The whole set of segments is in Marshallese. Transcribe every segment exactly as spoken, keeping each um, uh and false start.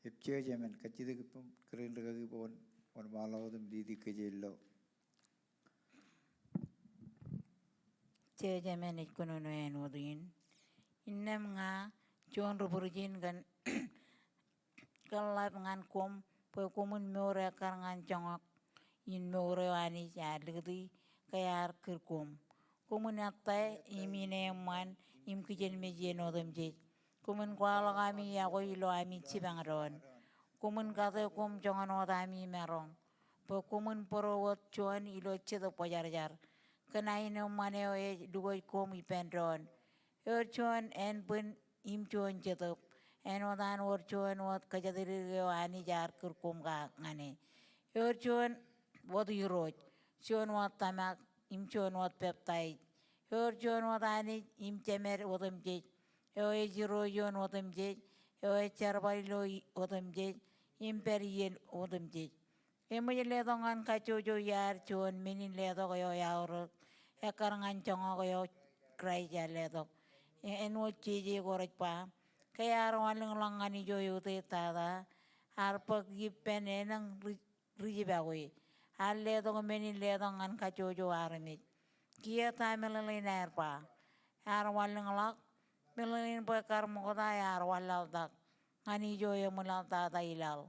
Epchurch emān, kajjitōk ippaṃ kōrā in rikaki bwe kwōn, kwōn waḷọk wōt im dikdik kōj ilo. Judge emān, ej kōnono āinwōt in. Innām ña juon ri virgin kōn kōḷḷap ñan koṃ bwe koṃwin mour ekkar ñan joñak in mour eo Anij ear likūti ke ear kūr koṃ. Koṃwin ettā im ineeṃṃan im kijenmej iien otemjej. Koṃwin kwaḷọk ami iọkwe ilo ami jipañ doon. Koṃwin kate koṃ joñan wōt ami maroñ bwe koṃwin bōro wōt juon ilo Jetōb Kwōjarjar kōn aenōṃṃan eo ej lukwōj koṃ ippān doon. Ewōr juon ānbwin im juon jetōb, āinwōt an wōr juon wōt kōjatdikdik eo Anij ear kūr koṃ ñan e. Ewōr juon wōt Irooj, juon wōt tōmak im juon wōt peptaij. Ewōr juon wōt Anij im Jemed otemjej, eo ej Irooj ioon otemjej, eo ej jerbal ilo otemjej im pād iien otemjej. Eṃōj letok ñan kajjojo iaad juon men in letok eo eaorōk ekkar ñan joñak eo Kraist ear letok. Āinwōt jeje ko rej ba, ke ear wanlōñḷọk ñan ijo eutiej tata, ear bōk ippān enōñ ri-, ri jibakwe. Ear letok men in letok ñan kajjojo armej. Kiiō ta meḷeḷein aer ba? Ear wanlōñḷọk, meḷeḷein bwe kar ṃokta ear wanlaḷtak ñan ijo eṃwilaḷ tata i laḷ.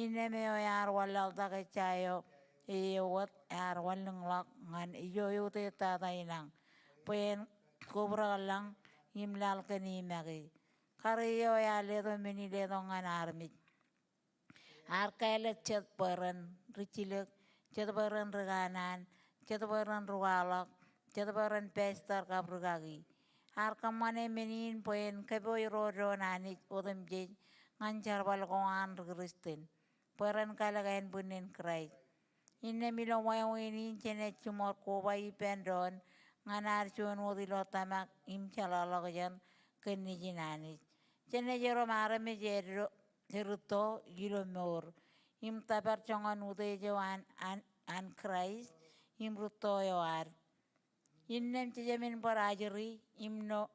Innām eo ear wanlaḷtak ejja eo eo wōt, ear wanlōñḷọk ñan ijo eutiej tata i lañ, bwe en kobrakḷọk im laḷ kōn e make. Kar eo ear letok men in letok ñan armej. Ear kāālōt jet bwe ren rijjilōk, jet bwe ren rikanaan, jet bwe ren rūkwaḷọk, jet bwe ren pastor kab rikaki. Ear kōṃṃane men in bwe en kōpooj ro doon Anij otemjej ñan jerbal ko an ri Kristian, bwe ren kalōk ānbwinnin Kraist. Innām ilo wāween in jenaaj jiṃor koba ippān doon ñan ad juon wōt ilo tōmak im jeḷāḷọkjeṇ kōn Nejin Anij. Jenaaj erom armej eddo, erūtto ilo mour im tōpar joñan utiej eo an, an, an Kraist im rūtto eo ad. Innām jejāmin bar ajri im no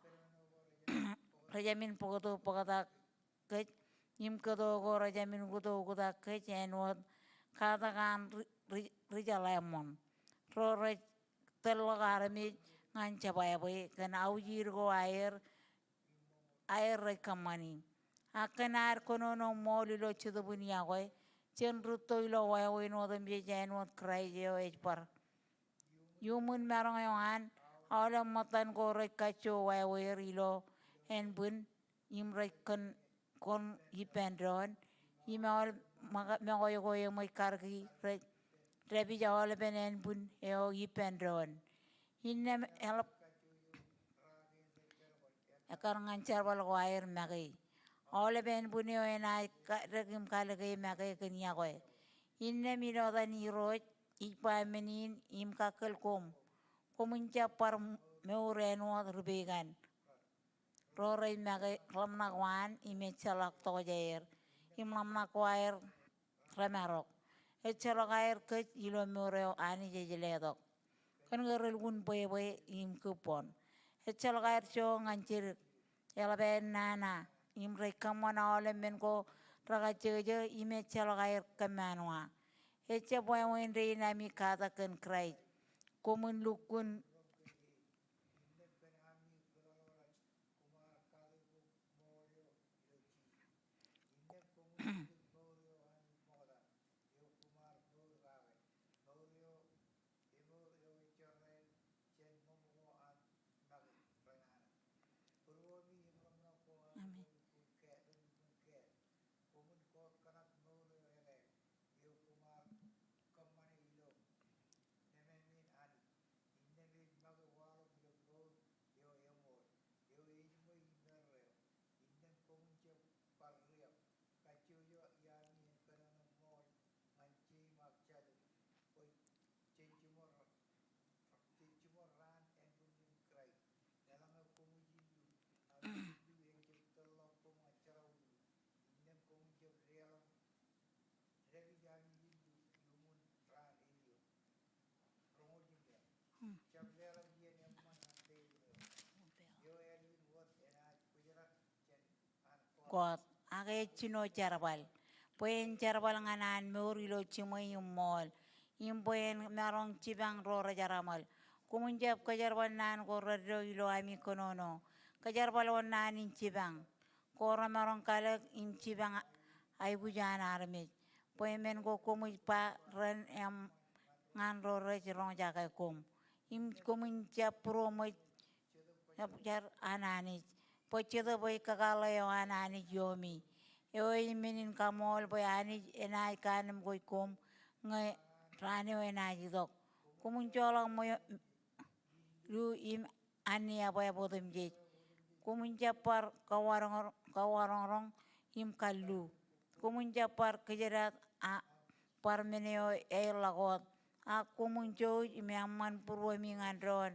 rejāmin bōkto bōktak kōj im kōto ko rejāmin ukto uktak kōj āinwōt katak an ri, ri, rijeḷāṃṃan ro rej tōlḷọk armej ñan jebwābwe kōn aujir ko aer, aer rej kōṃṃani. Ak kōn ad kōnono ṃool ilo Jetōb in iọkwe, jen rūtto ilo wāween otemjej āinwōt Kraist eo ej bar. Iuṃwin maroñ eo an, aolep ṃōttan ko rej kajjo wāweer ilo ānbwin im rej kōn, kōn ippān doon, im aolep ṃōk, ṃōkaj ko eṃōj kariki rej dāpij aolepen ānbwin eo ippān doon. Innām eḷap ekkar ñan jerbal ko aer make. Aolep ānbwin eo enaaj kadek im kalōke make kōn iọkwe. Innām ilo etan Irooj ij ba men in im kakkōl koṃ. Koṃwin jab bar mour āinwōt ri pegan ro rej make ḷōmṇak waan im ejjeḷọk tokjāer im ḷōmṇak ko aer remarok. Ejjeḷọk aer kōj ilo mour eo Anij ej letok kōn ke relukkuun bwebwe im kūbboñ. Ejjeḷọk aer jo ñan jidik, eḷap aer nana im rej kōṃṃan aolep men ko rekajjōjō im ejjeḷọk aer kōmmaanwa. Ejjab wāween dein ami katak kōn Kraist. Koṃwin lukkuun Amen. Koot. Ak ej jino jerbal, bwe en jerbal ñan an mour ilo jiṃwe im ṃool, im bwe en maroñ jipañ ro rej jeraṃōl. Koṃwin jab kōjerbal naan ko reddo ilo ami kōnono. Kōjerbal wōt naan in jipañ, ko remaroñ kalōk im jipañ aikuj an armej. Bwe men ko koṃij ba ren eṃṃan ñan ro rej roñjake koṃ. Im koṃwin jab būroṃōj jar an Anij, bwe Jetōb ej kakōḷḷe eo an Anij iomi, eo ej men in kaṃṃool bwe Anij enaaj kaanemkwōj koṃ, ñe raan eo enaaj itok. Koṃwin joḷọk ṃweo lu im anniab eo otemjej. Koṃwin jab bar kawaroñ, kawaroñroñ im kallu. Koṃwin jab bar kōjdat a bar men eo eḷḷọk wōt. Ak koṃwin jouj im eṃṃan būruemi ñan doon.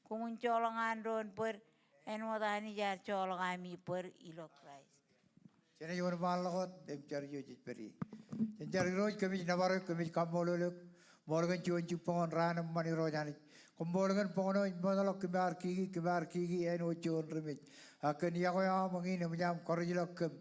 Koṃwin joḷọk an doon bōd, āinwōt Anij ear joḷọk ami bōd ilo Kraist. Jen ej wōnṃaanḷọk wōt im jar ijo jej pād ie. Jen jar. Irooj, kōmij nōbar eok, kōmij kaṃṃoolol eok. Ṃool kōn juon jibboñōn raan eṃṃan, Irooj Anij. Koṃṃool kōn boñōn eo ej ṃootḷọk kōm ar kiki, kōm ar kiki āinwōt juon ri mej. Ak kōn iọkwe eo aṃ eñin eṃōj aṃ karijeḷọk kōm.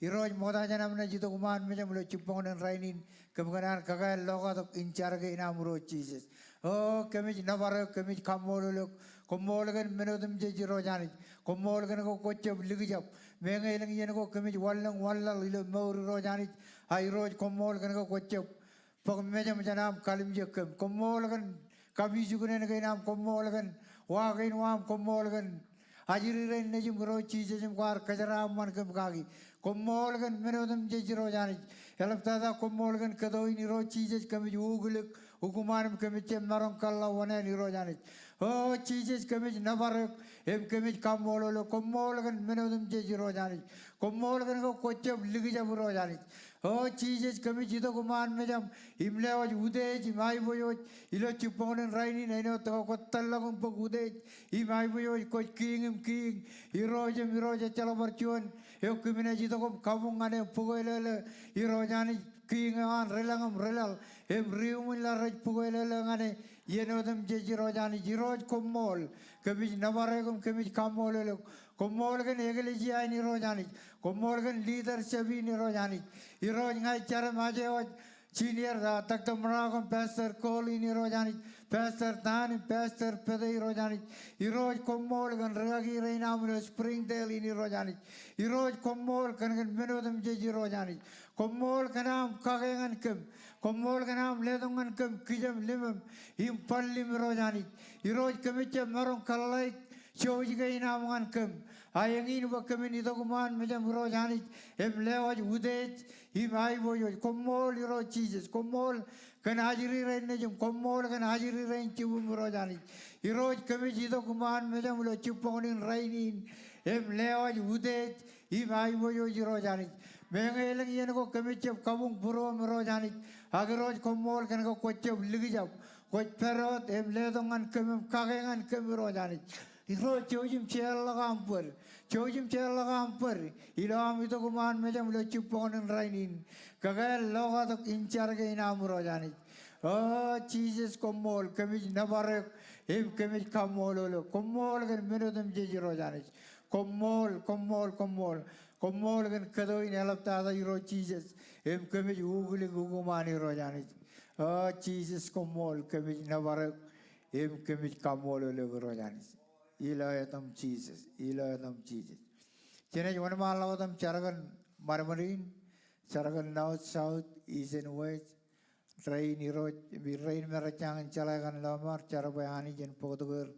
Irooj, ṃokta jān am naaj itok iṃaan mejaṃ ilo jibboñōn in rainin, kōm kōṇaan kakāāl lokatok in jar kein aṃ, Irooj Jisōs. O, kōmij nōbar eok, kōmij kaṃṃoolol eok. Koṃṃool kōn men otemjej, Irooj Anij. Koṃṃool kōn ke kwōj jab likjab. Meñe elōñ iien ko kōmij wanlōñ wanlaḷ ilo mour, Irooj Anij. A Irooj, koṃṃool kōn ke kwōj jab bōk mejaṃ jān am kalimjek kōm. Koṃṃool kōn kapijuknen kein aṃ, koṃṃool kōn wa kein waṃ, koṃṃool kōn ajri rein nejiṃ, Irooj Jisōs, im kwaar kōjeraaṃṃan kōm kaki. Koṃṃool kōn men otemjej, Irooj Anij. Eḷaptata koṃṃool kōn kōto in, Irooj Jisōs, kōmij uklik ukṃaan im kōmij jab maroñ kōḷḷā wōṇāān, Irooj Anij. O Jisōs, kōmij nōbar eok im kōmij kaṃṃoolol eok. Koṃṃool kōn men otemjej, Irooj Anij. Koṃṃool kōn ke kwōj jab likjab, Irooj Anij. O Jisōs, kōmij itok iṃaan mejaṃ im lewōj utiej im aiboojoj ilo jibboñōn in rainin, āinwōt ke kwōj tōllọk im bōk utiej im aiboojoj. Kwōj Kiiñ in kiiñ, Irooj in irooj. Ejjeḷọk bar juon eo kōm naaj itok im kabuñ ñan e im bukwelōlō, Irooj Anij, Kiiñ eo an ri lañ im ri laḷ, im ri uṃwin laḷ rej bukwelōlō ñan e iien otemjej, Irooj Anij. Irooj, koṃṃool. Kōmij nōbar eok im kōmij kaṃṃoolol eok. Koṃṃool kōn eklejia in, Irooj Anij. Koṃṃool kōn leadership in, Irooj Anij. Irooj, ña ij jar im aje wōj senior, a, Doctor Murako im Pastor Cole in, Irooj Anij. Pastor Tan im Pastor Pete, Irooj Anij. Irooj, koṃṃool kōn rikaki rein aṃ ilo Springdale in, Irooj Anij. Irooj, koṃṃool kōn, kōn men otemjej, Irooj Anij. Koṃṃool kōn aṃ kake ñan kōm. Koṃṃool kōn aṃ letok ñan kōm kijem limem im bar limem, Irooj Anij. Irooj, kōmij jab maroñ kōḷḷāik jouj kein aṃ ñan kōm. A eñin bwe kōmin itok iṃaan mejaṃ, Irooj Anij, im lewōj utiej im aiboojoj. Koṃṃool, Irooj Jisōs. Koṃṃool kōn ajri rein nejiṃ. Koṃṃool kōn ajri rein jibūṃ, Irooj Anij. Irooj, kōmij itok iṃaan mejaṃ ilo jibboñōn in rainin im lewōj utiej im aiboojoj, Irooj Anij. Meñe elōñ iien ko kōmij jab kabuñ būruōm, Irooj Anij. Ak Irooj, koṃṃool kōn ke kwōj jab likjab. Kwōj pād wōt im letok ñan kōm im kake ñan kōm, Irooj Anij. Irooj, jouj im jeorḷọk aṃ bōd. Jouj im jeorḷọk aṃ bōd ilo am itok iṃaan mejaṃ ilo jibboñōn in rainin. Kakāāl lokatok in jar kein aṃ, Irooj Anij. O Jisōs, koṃṃool. Kōmij nōbar eok im kōmij kaṃṃoolol eok. Koṃṃool kōn men otemjej, Irooj Anij. Koṃṃool, koṃṃool, koṃṃool. Koṃṃool kōn kōto in eḷaptata, Irooj Jisōs, im kōmij uklik ukṃaan, Irooj Anij. O Jisōs, koṃṃool. Kōmij nōbar eok im kōmij kaṃṃoolol eok, Irooj Anij. Ilo etaṃ Jisōs, ilo etaṃ Jisōs. Jenaaj wōnṃaanḷọk wōt im jar kōn ṃadṃōd in, jar kōn north, south, east and west. Rein, Irooj, im rein me rej jañin jeḷā kōn lọmọọr, jar bwe Anij en bōktok er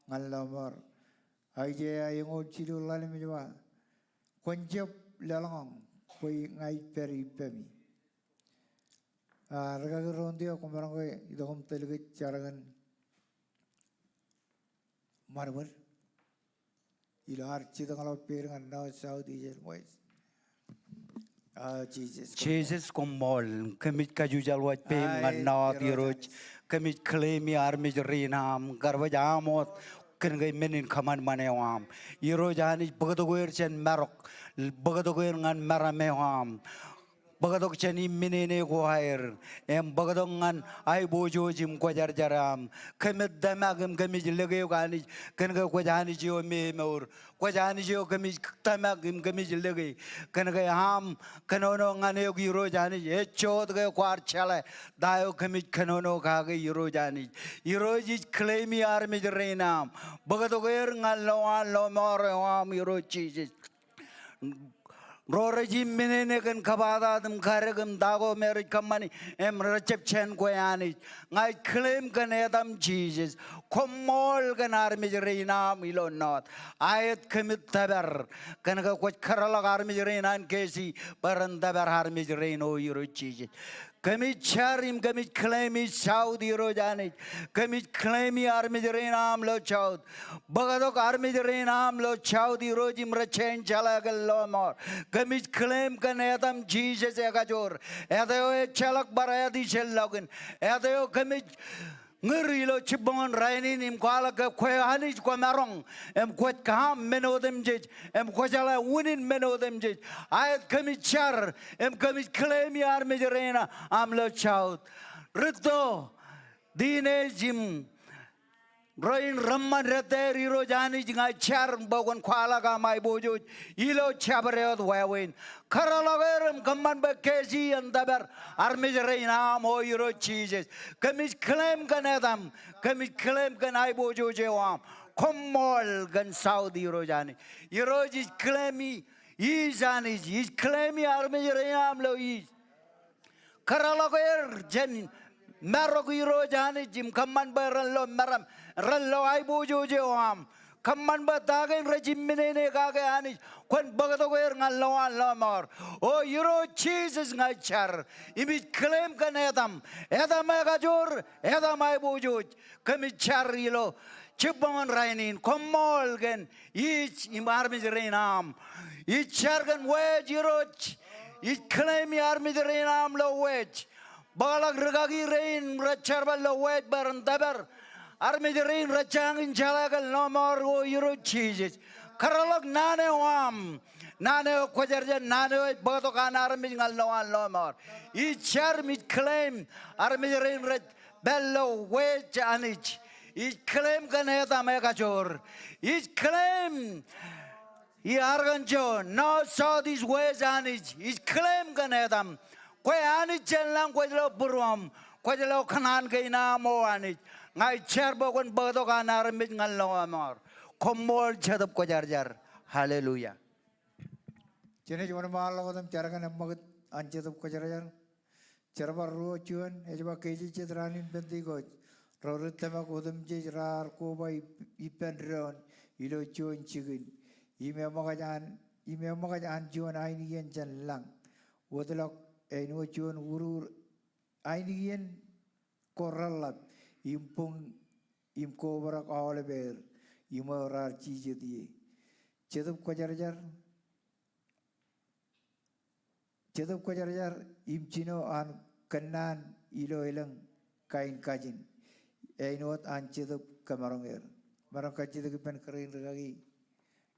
ñan lọmọọr. Aiseia eñoul jilu ḷalem ej ba, kwōn jab lōḷñọñ bwe ña ij pād ippemi. A, rikaki Rondio, kwōmaroñ ke itok im tōl kōj jar kōn ṃadṃōd ilo ad jitōñḷọk peid ñan north, south, east and west. O Jisōs, koṃṃool. Jisōs, koṃṃool. Kōmij kajjujaḷ wōj peiṃ ñan north, Irooj. Kōmij claim e armej rein aṃ, kar baj aṃ wōt kōn ke men in kōṃanṃan eo aṃ. Irooj Anij, bōktok er jān marok, bōktok er ñan meram eo aṃ. Bōktok jān iminene ko aer im bōktok ñan aiboojoj im kwōjarjar aṃ. Kōmij tōmak im kōmij lōke eok Anij kōn ke kwōj Anij eo memour. Kwōj Anij eo kōmij tōmak im kōmij lōke kōn ke aṃ kōnono ñan eok Irooj Anij. Ejjoot ke kwaar jeḷā ta eo kōmij kōnono kake Irooj Anij. Irooj ij claim i armej rein aṃ. Bōktok er ñan lowaan lọmọọr eo aṃ Irooj Jisōs. Ro rej iminene kōn kōbatat im karōk im ta ko me rej kōṃṃani im rejjab jān kwe Anij. Ña ij claim kōn etaṃ Jisōs. Koṃṃool kōn armej rein aṃ ilo north. Aet kōmij tōpar kōn ke kwōj kōrọọlḷọk armej rein an Kesi bwe ren tōpar armej rein O Irooj Jisōs. Kōmij jar im kōmij claim i south Irooj Anij. Kōmij claim i armej rein aṃ ilo south. Bōktok armej rein aṃ ilo south Irooj im rej jañin jeḷā kōn lọmọọr. Kōmij claim kōn etaṃ Jisōs ekajoor. Eta eo ejjeḷọk bar ātijellọkin. Eta eo kōmij ñūr ilo jibboñōn rainin im kwaḷọk ke kwe Anij kwōmaroñ im kwōj kaam men otemjej im kwōjeḷā unin men otemjej. Aet kōmij jar im kōmij claim i armej rein aṃ ilo south. Rūtto, Dinej im rein reṃṃan detaer Irooj Anij ña ij jar bwe kwōn kwaḷọk aṃ aiboojoj ilo jabdewōt wāween. Kōrọọlḷọk er im kōṃṃan bwe Kesi en tōpar armej rein aṃ O Irooj Jisōs. Kōmij claim kōn etaṃ. Kōmij claim kōn aiboojoj eo aṃ. Koṃṃool kōn south Irooj Anij. Irooj ij claim i east Anij. Ij claim i armej rein aṃ ilo east. Kōrọọlḷọk er jān marok Irooj Anij im kōṃṃan bwe ren lo meram, ren lo aiboojoj eo aṃ. Kōṃṃan bwe ta kein rej iminene kake Anij kwōn bōktok er ñan lowaan lọmọọr. O Irooj Jisōs ña ij jar im ij claim kōn etaṃ. Etaṃ ekajoor, etaṃ aiboojoj. Kōmij jar ilo jibboñōn rainin. Koṃṃool kōn east im armej rein aṃ. Ij jar kōn west Irooj. Ij claim i armej rein aṃ ilo west. Bōkḷọk rikaki rein rej jerbal ilo west bwe ren tōpar armej rein rej jañin jeḷā kōn lọmọọr O Irooj Jisōs. Kōrọọlḷọk naan eo aṃ. Naan eo kwōjarjar, naan eo ej bōktok an armej ñan lowaan lọmọọr. Ij jar im ij claim armej rein rej pād ilo west Anij. Ij claim kōn etaṃ ekajoor. Ij claim i Arkansas, north, south, east, west Anij. Ij claim kōn etaṃ. Kwe Anij jān lañ, kwōj lo būruōṃ. Kwōj lo kōṇaan kein aṃ O Anij. Ña ij jar bwe kwōn bōktok an armej ñan lọmọọr. Koṃṃool Jetōb Kwōjarjar. Hallelujah. Jen wōnṃaanḷọk wōt im jar kōn eṃṃakūt an Jetōb Kwōjarjar. Jerbal ruo juon, ej ba ke ejejjet raan in Pentekost, ro ri tōmak otemjej raar koba ip-, ippān doon ilo juon jikin. Im eṃōkaj an, im eṃōkaj an juon ainikien jān lañ. Wōtlọk āinwōt juon urur ainikien ko reḷḷap im buñ im kobrak aolepeer im eo raar jijet ie. Jetōb Kwōjarjar, Jetōb Kwōjarjar im jino an kōnnaan ilo elōñ kain kajin. Āinwōt an Jetōb kōmaroñ er. Maroñ kajjitōk ippān kōrā in rikaki.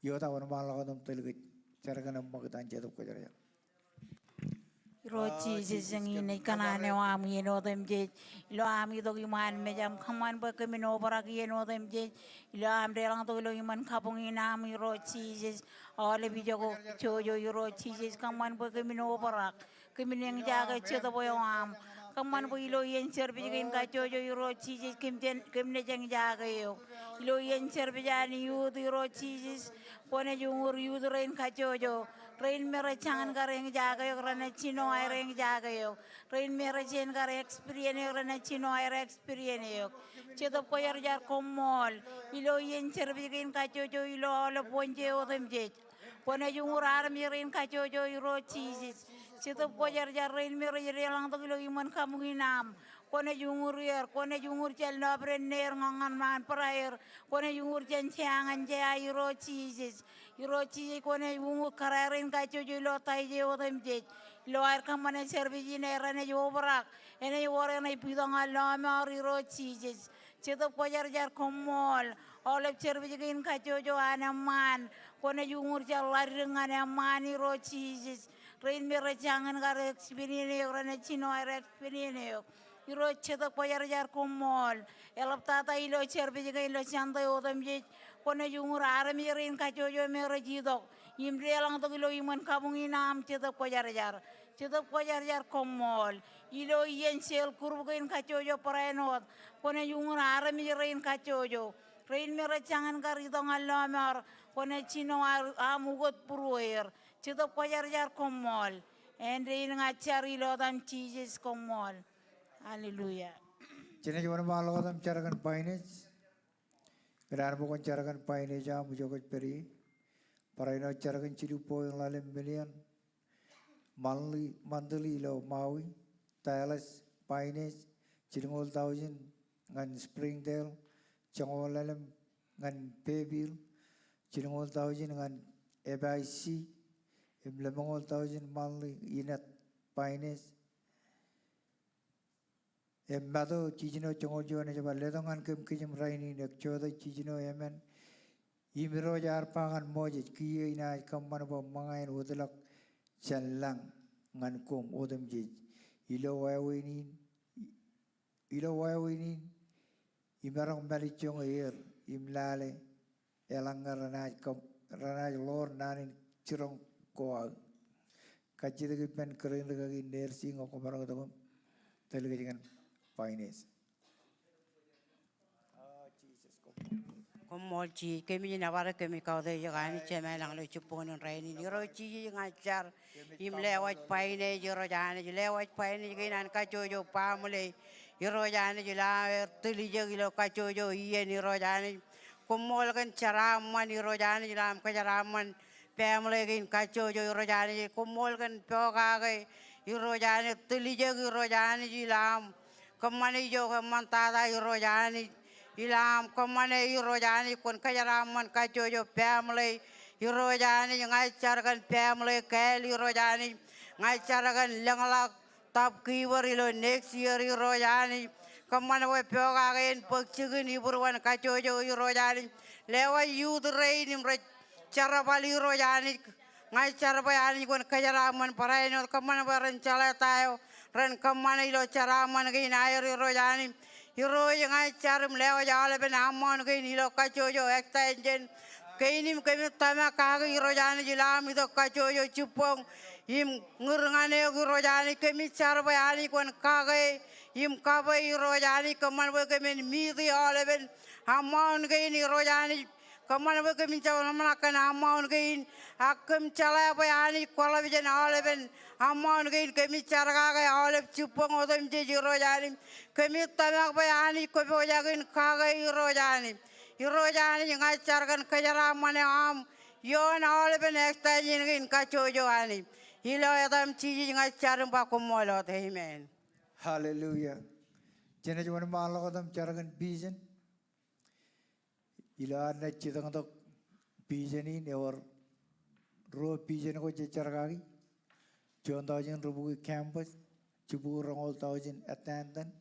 Iotak wōnṃaanḷọk wōt im tōl kōj. Jar kōn eṃṃakūt an Jetōb Kwōjarjar. Irooj Jisōs, eñin ej kōṇaan eo aṃ iien otemjej. Ilo am itok iṃaan mejaṃ, kōṃṃan bwe kōmin obrak iien otemjej. Ilo am deḷọñtok ilo iṃōn kabuñ in aṃ Irooj Jisōs. Aolep ijoko kajjojo Irooj Jisōs, kōṃṃan bwe kōmin obrak. Kōmin eñjake Jetōb eo aṃ. Kōṃṃan bwe ilo iien service kein kajjojo Irooj Jisōs, kōm jen, kōm naaj eñjake eok. Ilo iien service an youth Irooj Jisōs, kwōnaaj uñūr youth rein kajjojo. Rein me rej jañin kar eñjake eok renaaj jino aer eñjake eok. Rein me rej jañin kar experience eok renaaj jino aer experience eok. Jetōb Kwōjarjar, koṃṃool. Ilo iien service kein kajjojo ilo aolep wōnje otemjej, kwōnaaj uñūr armej rein kajjojo Irooj Jisōs. Jetōb Kwōjarjar, rein me rej deḷọñtok ilo iṃōn kabuñ in aṃ, kwōnaaj uñūr er, kwōnaaj uñūr jān lọpiden er ñan ṃaan bōraer, kwōnaaj uñūr jān jea ñan jea Irooj Jisōs. Irooj Jisōs, kwōnaaj uñūr kōrā rein kajjojo ilo Taije otemjej. Ilo aer kōṃṃane service in, renaaj obrak, enaaj wōr, enaaj bwitōñ aō lọmọọr Irooj Jisōs. Jetōb Kwōjarjar, koṃṃool. Aolep service kein kajjojo an eṃṃaan, kwōnaaj uñūr jān ḷaddik ñan eṃṃaan Irooj Jisōs. Rein me rej jañin kar experience eok, renaaj jino aer experience eok. Irooj Jetōb Kwōjarjar koṃṃool. Eḷaptata ilo service kein ilo Sunday otemjej, kwōnaaj uñūr armej rein kajjojo me rej itok im deḷọñtok ilo iṃōn kabuñ in aṃ Jetōb Kwōjarjar. Jetōb Kwōjarjar koṃṃool. Ilo iien cell group kein kajjojo barāinwōt, kwōnaaj uñūr armej rein kajjojo. Rein me rej jañin kar itok ñan lọmọọr, kwōnaaj jino aer aṃ ukōt būrueir. Jetōb Kwōjarjar koṃṃool. Āindein ña ij jar ilo etan Jisōs koṃṃool. Hallelujah. Jenaaj wōnṃaanḷọk wōt im jar kōn finance. Kōn an bwe kwōn jar kōn finance aṃ ijo kwōj pād ie. Barāinwōt jar kōn jilu point ḷalem million. Monthly, monthly ilo Maui, Dallas, finance, jilñoul thousand ñan Springdale, joñoul ḷalem ñan Fayetteville, jilñoul thousand ñan F I C, im lemñoul thousand monthly Enid, finance. Im Matu jijino joñoul juon ej ba, letok ñan kōm kijem rainin, ekjota jijino emān im Irooj ear ba ñan Moses, kiiō inaaj kōṃṃan bwe ṃōñā in wōtlọk jān lañ ñan koṃ otemjej. Ilo wāween in, ilo wāween in, imaroñ mālejjoñe er im lale eḷaññe renaaj kōm, renaaj ḷoor naan in jiroñ ko aō. Kajjitōk ippān kōrā in rikaki in nursing eo kwōmaroñ tok im tōl kōj ñan finance. Koṃṃool Jisōs, kōmij nōbar eok, kōmij kautiej eok Anij Jemem ilañ ilo jibboñ in rainin. Irooj Jisōs ña ij jar im lewōj finance Irooj Anij, lewōj finance kein an kajjojo family Irooj Anij, ilo aer tiljek ilo kajjojo iien Irooj Anij. Koṃṃool kōn jeraaṃṃan Irooj Anij, ilo aṃ kōjeraaṃṃan family kein kajjojo Irooj Anij. Koṃṃool kōn pokake Irooj Anij, tiljek Irooj Anij, ilo aṃ kōṃṃane ijo kōṃṃan tata Irooj Anij. Ilo aṃ kōṃṃane Irooj Anij kwōn kōjeraaṃṃan kajjojo family Irooj Anij. Ña ij jar kōn family kāāl Irooj Anij. Ña ij jar kōn lōñḷọk topkeeper ilo next year Irooj Anij. Kōṃṃan bwe pokake en bōk jikin ibūruon kajjojo Irooj Anij. Lewōj youth rein im rej jerbal Irooj Anij. Ña ij jar bwe Anij kwōn kōjeraaṃṃan barāinwōt, kōṃṃan bwe ren jeḷā ta eo ren kōṃṃane ilo jeraaṃṃan kein aer Irooj Anij. Irooj ña ij jar im lewōj aolepen amount kein ilo kajjojo extension kein im kōmij tōmak kake Irooj Anij ilo am itok kajjojo jibboñ im ñūr ñan eok Irooj Anij. Kōmij jar bwe Anij kwōn kake im kabwe Irooj Anij, kōṃṃan bwe kōmin meet aolepen amount kein Irooj Anij. Kōṃṃan bwe kōmin jab ḷōmṇak kōn amount kein, ak kōm jeḷā bwe Anij kwōḷap jān aolepen amount kein. Kōmij jar kake aolep jibboñ otemjej Irooj Anij. Kōmij tōmak bwe Anij kwō pojak in kake Irooj Anij. Irooj Anij ña ij jar kōn kōjeraaṃṃan eo aṃ ioon aolepen extension kein kajjojo Anij. Ilo etaṃ Jisōs ña ij jar im ba koṃṃool wōt. Amen. Hallelujah. Jenaaj wōnṃaanḷọk wōt im jar kōn vision. Ilo ad naaj jitōñtok vision in, ewōr ruo vision ko jej jar kaki. Juon thousand rubukwi campus, jibukwi roñoul thousand attendant,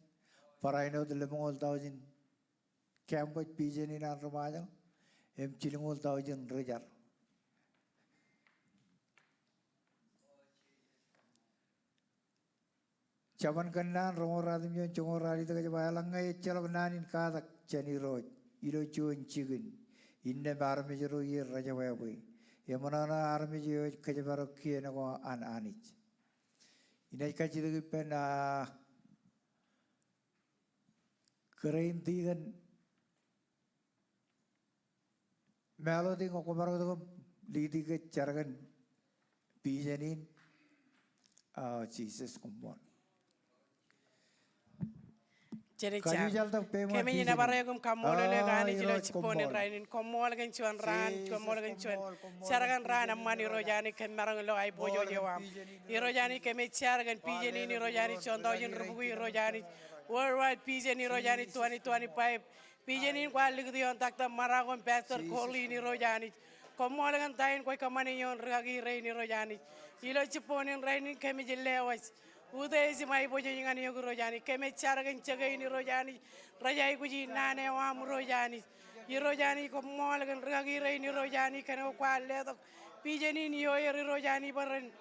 barāinwōt lemñoul thousand campus vision in an ri-Ṃajeḷ, im jilñoul thousand ri-jar. Jabōn Kōnnaan roñoul ratimjuon joñoul ralitōk ej ba, eḷaññe ejjeḷọk naan in katak jān Irooj ilo juon jikin, innām armej ro ie rejebwābwe. Eṃōṇōṇō armej eo ej kōjparok kien ko an Anij. Inaaj kajjitōk ippān, ah, kōrā in tikōn Melody, ñe kwōmaroñ tok im lead kōj jar kōn vision in. Ah, Jisōs, koṃṃool. Kōmij nōbar eok im kaṃṃoolol eok Anij ilo jibboñ in rainin. Koṃṃool kōn juon raan, koṃṃool kōn juon jar kōn raan eṃṃan Irooj Anij, kōm maroñ lo aiboojoj eo aṃ. Irooj Anij, kōmij jar kōn vision in Irooj Anij, juon thousand rubukwi Irooj Anij. Worldwide vision Irooj Anij, twenty twenty-five. Vision in kwaar likūt ioon Doctor Marako im Pastor Colleen Irooj Anij. Koṃṃool kōn ta in kwōj kōṃṃane ioon rikaki rein Irooj Anij. Ilo jibboñ in rainin kōmij lewōj utiej im aiboojoj ñan eok Irooj Anij. Kōmij jar kōn jeke in Irooj Anij. Rej aikuji naan eo aṃ Irooj Anij. Irooj Anij koṃṃool kōn rikaki rein Irooj Anij kōn eok kwaar letok vision in ioer Irooj Anij bwe ren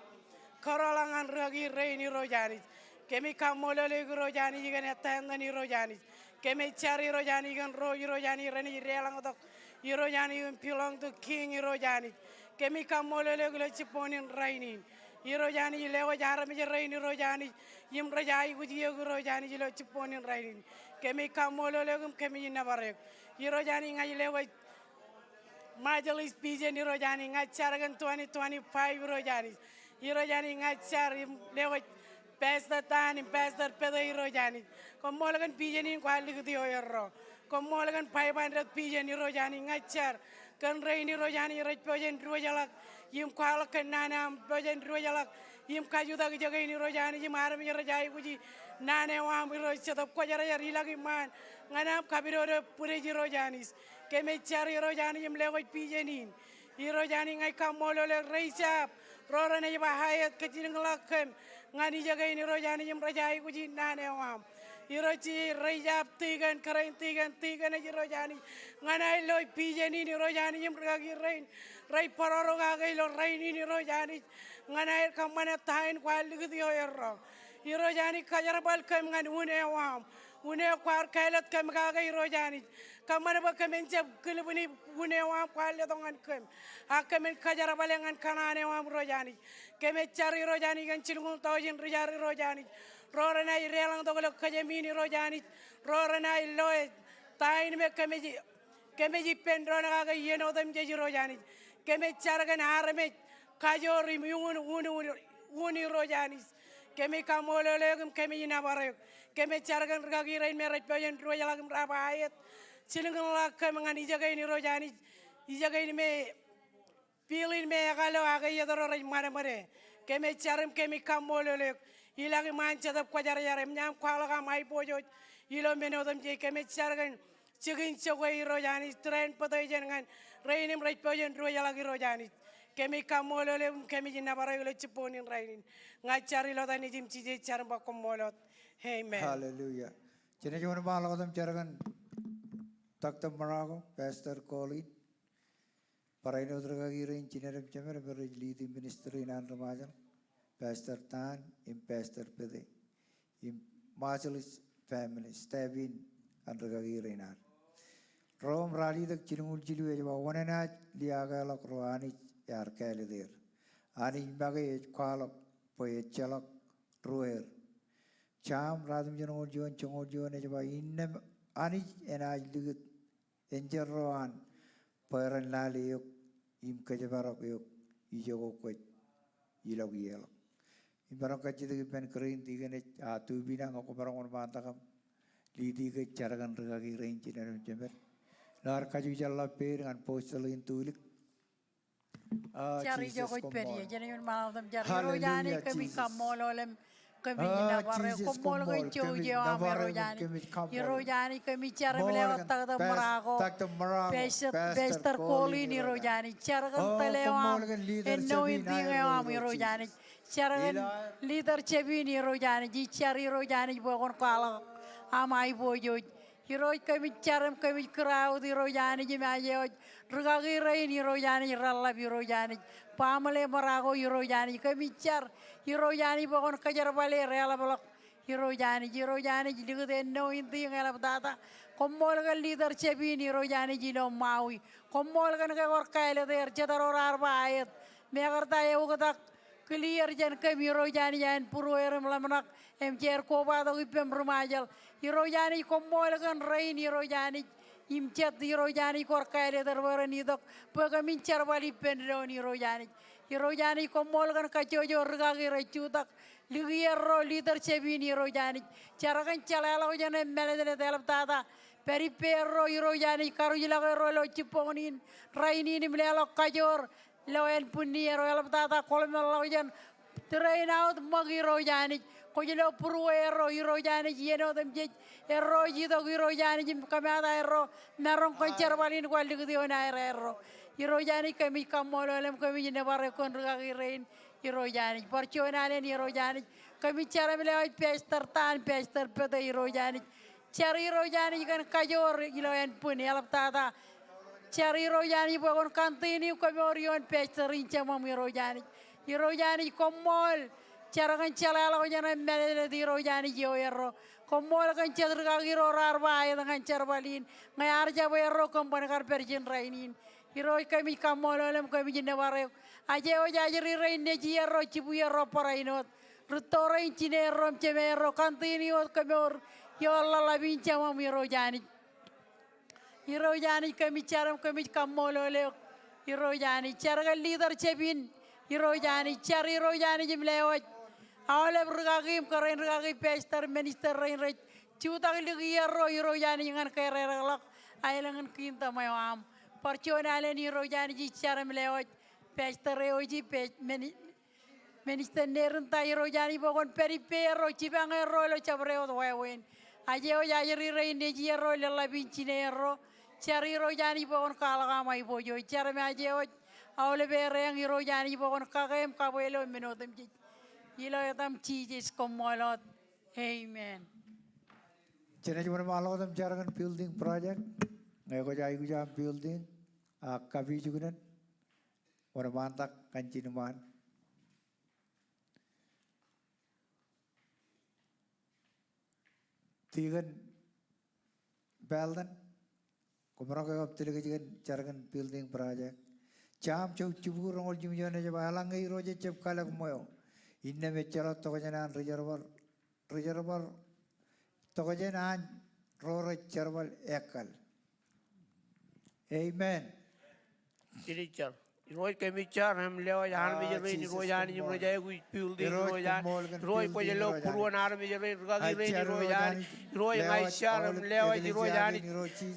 kōrọọl ñan rikaki rein Irooj Anij. Kōmij kaṃṃoolol eok Irooj Anij kōn ettā eṇ Irooj Anij. Kōmij jar Irooj Anij kōn ro Irooj Anij renaaj deḷọñtok Irooj Anij im belong to King Irooj Anij. Kōmij kaṃṃoolol eok ilo jibboñin rainin. Irooj Anij lewōj armej rein Irooj Anij im rej aikuj eok Irooj Anij ilo jibboñin rainin. Kōmij kaṃṃoolol eok im kōmij nōbar eok. Irooj Anij ña ij lewōj Marshallese pijen Irooj Anij, ña ij jar kōn twenty twenty-five Irooj Anij. Irooj Anij ña ij jar im lewōj Pastor Dan im Pastor Pete Irooj Anij. Koṃṃool kōn pijen in kwaar likūt ioerro. Koṃṃool kōn five hundred pijen Irooj Anij ña ij jar. Kōn rein Irooj Anij rej pojak in diwōjḷọk im kwaḷọk kōn naan eo aṃ pojak in diwōjḷọk im kajutak ijekein Irooj Anij im armej rej aikuji naan eo aṃ Irooj Jetōb Kwōjarjar ilọk iṃaan ñan aṃ kapidodo bwidej Irooj Anij. Kōmij jar Irooj Anij im lewōj pijen in. Irooj Anij ña ij kaṃṃoolol eok rej jab ro renaaj ba aet kajilkinḷọk kōm ñan ijekein Irooj Anij im rej aikuji naan eo aṃ. Irooj rej jab tikōn kōrā in tikōn tikōn ej Irooj Anij. Ñan aer lo pijen in Irooj Anij im rikaki rein rej bōroro kake ilo rainin Irooj Anij. Ñan aer kōṃṃane ta in kwaar likūt ioerro. Irooj Anij kajerbal kōm ñan un eo aṃ. Un eo kwaar kāālōt kōm kake Irooj Anij. Kōṃṃan bwe kōmin jab kilbwini un eo aṃ kwaar letok ñan kōm. A kōmin kajerbale ñan kōṇaan eo aṃ Irooj Anij. Kōmij jar Irooj Anij kōn jilñuul taujin ri jar Irooj Anij. Ro renaaj deḷọñtok ilo kōjām in Irooj Anij. Ro renaaj lo ta in me kōmij kōmij ippān doon kake iien otemjej Irooj Anij. Kōmij jar kōn armej kajoor im un, un, un, un Irooj Anij. Kōmij kaṃṃoolol eok im kōmij nōbar eok. Kōmij jar kōn rikaki rein me rej pojak in diwōjḷọk im raar ba aet jilkinḷọk kōm ñan ijekein Irooj Anij. Ijekein me bill in me ekalo ak iietro rej ṃadṃōde. Kōmij jar im kōmij kaṃṃoolol eok. Ilọk iṃaan Jetōb Kwōjarjar im ñan aṃ kwaḷọk aṃ aiboojoj ilo men otemjej. Kōmij jar kōn jikin jokwe Irooj Anij, transportation ñan rein im rej pojak in diwōjḷọk Irooj Anij. Kōmij kaṃṃoolol eok im kōmij nōbar eok ilo jibboñin rainin. Ña ij jar ilo etan Nejūṃ Jisōs ij jar im ba koṃṃool wōt. Amen. Hallelujah. Jenaaj wōnṃaanḷọk wōt im jar kōn Doctor Morocco, Pastor Colin. Barāinwōt rikaki rein jined im jemed rej lead ministry in an ri Ṃajeḷ, Pastor Dan im Pastor Pete im Marshallese family, staff in an rikaki rein ad. Rom ralitōk jilñuul jilu ej ba, oṇāān enaaj liaakḷọk ro Anij ear kāālōt er. Anij make ej kwaḷọk bwe ejjeḷọk ruōer. Sam ratimjuon joñoul juon, joñoul juon ej ba, innām Anij enaaj likūt enjeḷ ro an bwe ren lale eok im kōjparok eok ijoko kwōj ilọk ieḷọk. Im maroñ kajjitōk ippān kōrā in tikōn ej a tubin ñe kwō maroñ wōnṃaantak im lead kōj jar kōn rikaki rein jined im jemed. Ilo ad kajjitōk ḷọk peier ñan Apostle in Tulik. Jar ijo kwōj pād ie, jenaaj wōnṃaanḷọk wōt im jar. Irooj Anij, kōmij kaṃṃoolol im kōmij nōbar eok. Koṃṃool kōn jouj eo aṃ Irooj Anij. Irooj Anij, kōmij jar im lewōj Doctor Morocco, Pastor Colin Irooj Anij. Jar kōn tōl eo aṃ, anointing eo aṃ Irooj Anij. Jar kōn leadership in Irooj Anij. Ij jar Irooj Anij bwe kwōn kwaḷọk aṃ aiboojoj. Irooj, kōmij jar im kōmij kūr out Irooj Anij im aje wōj rikaki rein Irooj Anij reḷḷap Irooj Anij. Baaṃle Morocco Irooj Anij, kōmij jar Irooj Anij bwe kwōn kōjerbale er eḷapḷọk Irooj Anij. Irooj Anij, likūt anointing eḷaptata. Koṃṃool kōn leadership in Irooj Anij ilo Maui. Koṃṃool kōn ke kwōj kāālōt er jet ro raar ba aet. Mekarta eoktak clear jān kōm Irooj Anij, āinbūrueir im ḷōmṇak im jeid kobatok ippaṃ ri Ṃajeḷ. Irooj Anij, koṃṃool kōn rein Irooj Anij im jet Irooj Anij kwōj kāālōt er bwe ren itok bwe kōmin jerbal ippān doon Irooj Anij. Irooj Anij, koṃṃool kōn kajjojo rikaki rej jutak. Likierro leadership in Irooj Anij. Jar kōn jeḷāḷọkjeṇ im mālōtlōt eḷaptata. Pād ippārro Irooj Anij, karuj ḷọk erro ilo jibboñin rainin im leḷọk kajoor ilo ānbwinnierro. Eḷaptata kōḷmānḷọkjeṇ, train out ṃōk Irooj Anij. Kwōj lo būrueerro Irooj Anij iien otemjej. Erro ej itok Irooj Anij im kōmaata erro maroñ kōn jerbal in kwaar likūt ioon aerro. Irooj Anij, kōmij kaṃṃoolol im kōmij nōbar eok kōn rikaki rein Irooj Anij. Bar juon alen Irooj Anij, kōmij jar im lewōj Pastor Dan, Pastor Pete Irooj Anij. Jar Irooj Anij kōn kajoor ilo ānbwin eḷaptata. Jar Irooj Anij bwe kwōn continue komour ioon pastor in jemām Irooj Anij. Irooj Anij koṃṃool, jar kōn jeḷāḷọkjeṇ im mālōtlōt Irooj Anij ioerro. Koṃṃool kōn jet rikaki ro raar ba aet ñan jerbal in, ñe ear jab erro kōm ban kar pād ijin rainin. Irooj kōmij kaṃṃoolol im kōmij nōbar eok. Aje wōj ajri rein nejierro, jibwierro barāinwōt. Rūtto rein, jineerro im jemeerro, continue wōt kōmour ioon ḷōḷḷap in Jemām Irooj Anij. Irooj Anij kōmij jar im kōmij kaṃṃoolol eok. Irooj Anij jar kōn leadership in. Irooj Anij jar Irooj Anij im lewōj aolep rikaki im kōrā in rikaki pastor minister rein rej jutak likierro Irooj Anij ñan kōrā in ḷọk aelōñ in kingdom eo aṃ. Bar juon alen Irooj Anij ij jar im lewōj pastor eo ij, minister Nerinta Irooj Anij bwe kwōn pād ippāerro jipañ erro ilo jabdewōt wāween. Aje wōj ajri rein nejierro, lōḷḷap in jineerro. Jar Irooj Anij bwe kwōn kwaḷọk aṃ aiboojoj. Jar im aje wōj aolep erreañ Irooj Anij bwe kwōn kake im kabwe ilo men otemjej. Ilo etaṃ Jisōs koṃṃool wōt. Amen. Jenaaj wōnṃaanḷọk wōt im jar kōn building project. Ñe kwōj aikuj aṃ building ak kapijuknen, wōnṃaantak kajin ṃaan. Deacon Belden, koṃro ke kab tōl kōj kōn jar kōn building project. Sam jebwebweer roñoul jimjuon ej ba, eḷaññe Irooj ejjab kalōk ṃweo, innām ejjeḷọk tokjān an ri jerbal, ri jerbal, tokjān an ro rej jerbal ekkal. Amen. Irooj kōmij jar im lewōj armej rein Irooj Anij im rej aikuj building Irooj Anij. Irooj kwōj lo būruon armej rein, rikaki rein Irooj Anij. Irooj ña ij jar im lewōj Irooj Anij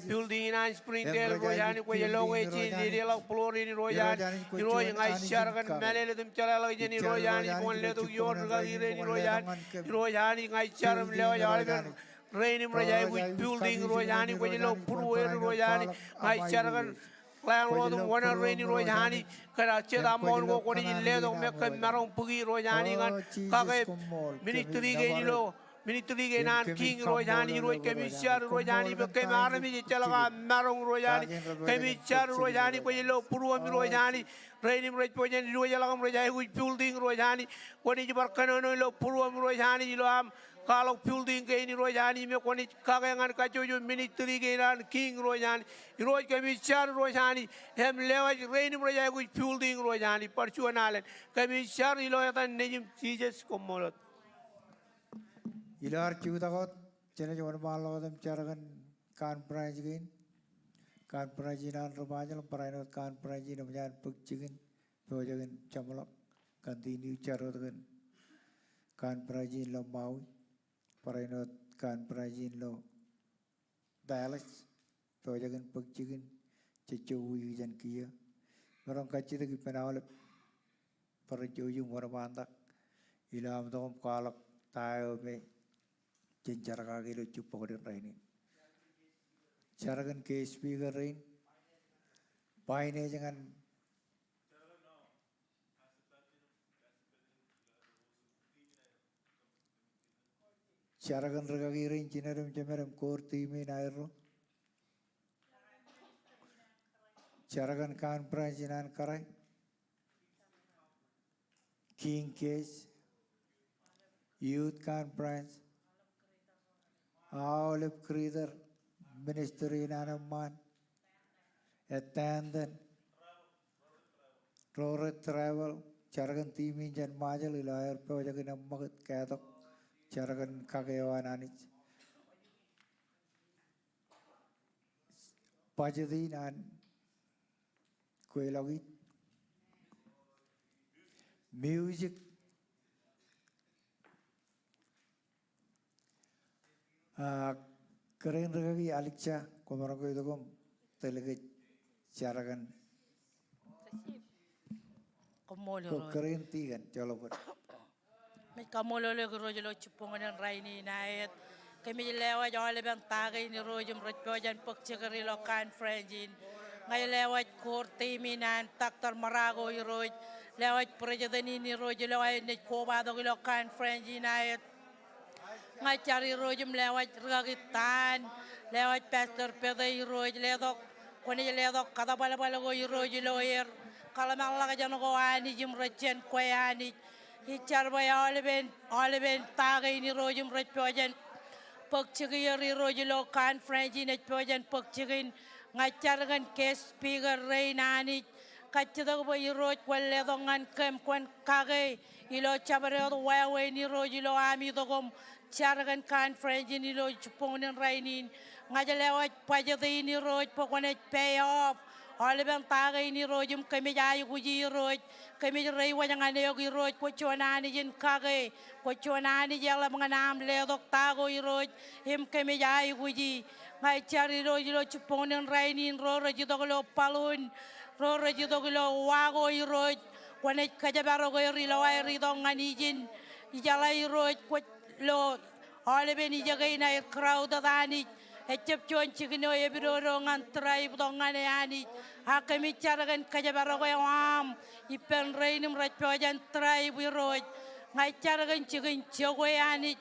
building in an Springdale Irooj Anij kwōj lo ke ej dedeḷọk floor in Irooj Anij. Irooj ña ij jar kōn mālōtlōt im jeḷāḷọkjeṇ Irooj Anij bwe kwōn letok ioon rikaki rein Irooj Anij. Irooj Anij ña ij jar im lewōj aolepen rein im rej aikuj building Irooj Anij kwōj lo būrueir Irooj Anij. Ña ij jar kōn landlord im owner rein Irooj Anij kōn jet aṃount ko kwōnaaj letok me kōm maroñ bōki Irooj Anij ñan kake ministry kein ilo, ministry kein an King Irooj Anij. Irooj kōmij jar Irooj Anij bwe kōm armej ejjeḷọk aṃ maroñ Irooj Anij. Kōmij jar Irooj Anij kwōj lo būruōm Irooj Anij. Rein im rej pojak in diwōjḷọk im rej aikuj building Irooj Anij kwōnaaj bar kōnono ilo būruōm Irooj Anij ilo aṃ kwaḷọk building kein Irooj Anij me kwōnaaj kake ñan kajjojo ministry kein an King Irooj Anij. Irooj kōmij jar Irooj Anij im lewōj rein im rej aikuj building Irooj Anij bar juon alen. Kōmij jar ilo etan Nejiṃ Jisōs koṃṃool wōt. Ilo ad jutak wōt, jenaaj wōnṃaanḷọk wōt im jar kōn conference kein. Conference in an ri Ṃajeḷ, barāinwōt conference in eṃōj an bōk jikin, pojak in jeṃḷọk. Continue jar wōt kōn conference in ilo Maui, barāinwōt conference in ilo Dallas, pojak in bōk jikin, jejjo wiik jān kiiō. Maroñ kajjitōk ippān aolep bar jouj im wōnṃaantak ilo aṃ itok im kwaḷọk ta eo me jen jar kake ilo jibboñōn in rainin. Jar kōn guest speaker rein, finance ñan Jar kōn rikaki rein, jined im jemed im core team in aerro. Jar kōn conference in an kōrā, King Case, Youth Conference, aolep greater ministry in an eṃṃaan, attendant, ro rej travel, jar kōn team in jān Ṃajeḷ ilo aer pojak in eṃṃakūt kātok, jar kōn kake eo an Anij. Budget in an kweilọk in. Music. Ah, kōrā in rikaki Alexa, kwōmaroñ ke itok im tōl kōj jar kōn. Koṃṃool Irooj. Kōrā in tikōn, jolọk bōd. Kōmij kaṃṃoolol eok Irooj ilo jibboñōn in rainin aet. Kōmij lewōj aolepen ta kein Irooj im rej pojak in bōk jikier ilo conference in. Ña ij lewōj core team in an Doctor Marako Irooj. Lewōj president in Irooj ilo aer naaj kobatok ilo conference in aet. Ña ij jar Irooj im lewōj rikaki Tan, lewōj Pastor Pete Irooj, letok, kwōnaaj letok kōtōbalbal ko Irooj ilo er. Kōḷmānḷọkjeṇ ko Anij im rej jān kwe Anij. Ij jar bwe aolepen, aolepen ta kein Irooj im rej pojak in bōk jikier Irooj ilo conference in ej pojak in bōk jikin. Ña ij jar kōn guest speaker rein Anij. Kajjitōk bwe Irooj kwōn letok ñan kōm kwōn kake ilo jabdewōt wāween Irooj ilo am itok im jar kōn conference in ilo jibboñin rainin. Ña ij lewōj budget in Irooj bwe kwōnaaj pay off aolepen ta kein Irooj im kōmij aikuji Irooj. Kōmij reiwōj ñan eok Irooj, kwō juon Anij in kake, kwō juon Anij eḷap ñan am letok ta ko Irooj im kōmij aikuji. Ña ij jar Irooj ilo jibboñin rainin ro rej itok ilo balloon, ro rej itok ilo wa ko Irooj, kwōnaaj kōjparok er ilo aer itok ñan ijin. Ijeḷā Irooj, kwōj lo aolepen ijeke in aer crowded Anij. Ejjab juon jikin eo epidodo ñan tribe tok ñan e Anij. Ak kōmij jar kōn kōjparok eo aṃ ippān rein im rej pojak in tribe Irooj. Ña ij jar kōn jikin jokwe Anij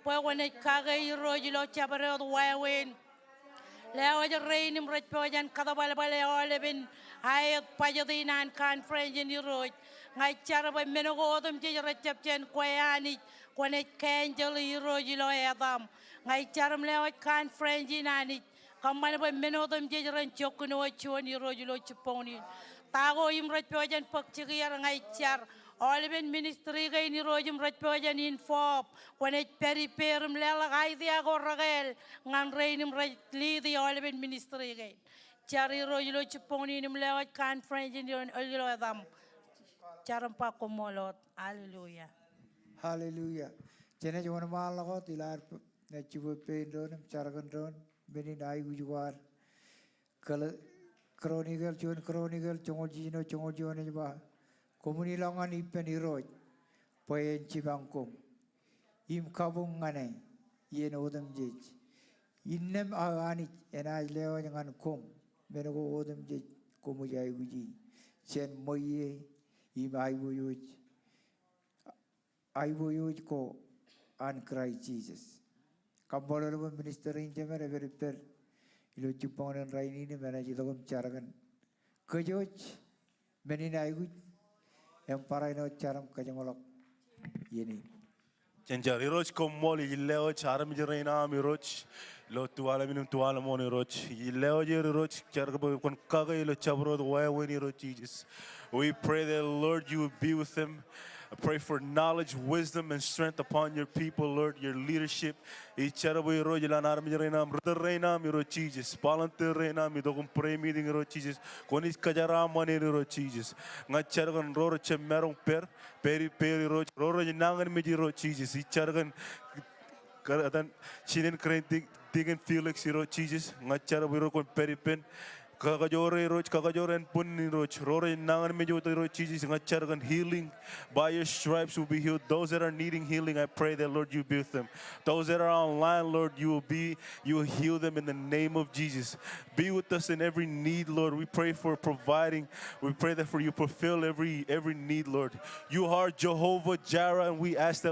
bwe kwōnaaj kake Irooj ilo jabdewōt wāween. Lewōj rein im rej pojak in kōtbalbale aolepen aet budget in an conference in Irooj. Ña ij jar bwe men ko otemjej rejjab jān kwe Anij, kwōnaaj cancel Irooj ilo etaṃ. Ña ij jar im lewōj conference in Anij. Kōṃṃan bwe men otemjej ren jokkinwōj juon Irooj ilo jibboñin. Ta ko im rej pojak in bōk jikier, ña ij jar aolepen ministry kein Irooj im rej pojak in involve, kwōnaaj pād ippāer im leḷọk idea ko rekāāl ñan rein im rej lead i aolepen ministry kein. Jar Irooj ilo jibboñin im lewōj conference in ilo etaṃ. Jar im ba koṃṃool wōt. Hallelujah. Hallelujah. Jenaaj wōnṃaanḷọk wōt ilo ad naaj jibwe pein doon im jar kōn doon men in aikuj ko ad. Kōl-, Chronicle, juon Chronicle joñoul jiljino joñoul juon ej ba, koṃwin ilọk ñan ippān Irooj bwe en jipañ koṃ im kabuñ ñan e iien otemjej. Innām aō Anij enaaj lewōj ñan koṃ men ko otemjej koṃij aikuji jān ṃweiie im aiboojoj aiboojoj ko an Kraist Jisōs. Kaṃṃoolol bwe minister in jemed ej pād ippād ilo jibboñin rainin im enaaj itok im jar kōn kōjwōj men in aikuj im barāinwōt jar im kajeṃḷọk iien in. Jen jar. Irooj koṃṃool, ij lewōj armej rein aṃ Irooj. Ilo tuwalem in im tuwalem wōn Irooj. Ij lewōj er Irooj, jar bwe kwōn kake ilo jabdewōt wāween Irooj Jisōs. We pray that, Lord, you would be with them. I pray for knowledge, wisdom, and strength upon your people, Lord, your leadership. Ij jar bwe Irooj ilowaan armej rein aṃ, ritōl rein aṃ Irooj Jisōs, volunteer rein aṃ itok im prayer meeting Irooj Jisōs. Kwōnaaj kōjeraaṃṃan er Irooj Jisōs. Ña ij jar kōn ro rej jab maroñ pād, pād ippāer Irooj, ro rej nañinmej Irooj Jisōs. Ij jar kōn Kar-, etan, jinen kōrā in Deacon Felix Irooj Jisōs, ña ij jar bwe Irooj kwōn pād ippān. Kakajoor Irooj, kakajoor ānbwinnin Irooj. Ro rej nañinmej wōt Irooj Jisōs, ña ij jar kōn healing. By your stripes will be healed. Those that are needing healing, I pray that, Lord, you be with them. Those that are online, Lord, you will be, you will heal them in the name of Jesus. Be with us in every need, Lord. We pray for providing. We pray that for you fulfill every, every need, Lord. You are Jehovah Jireh, and we ask that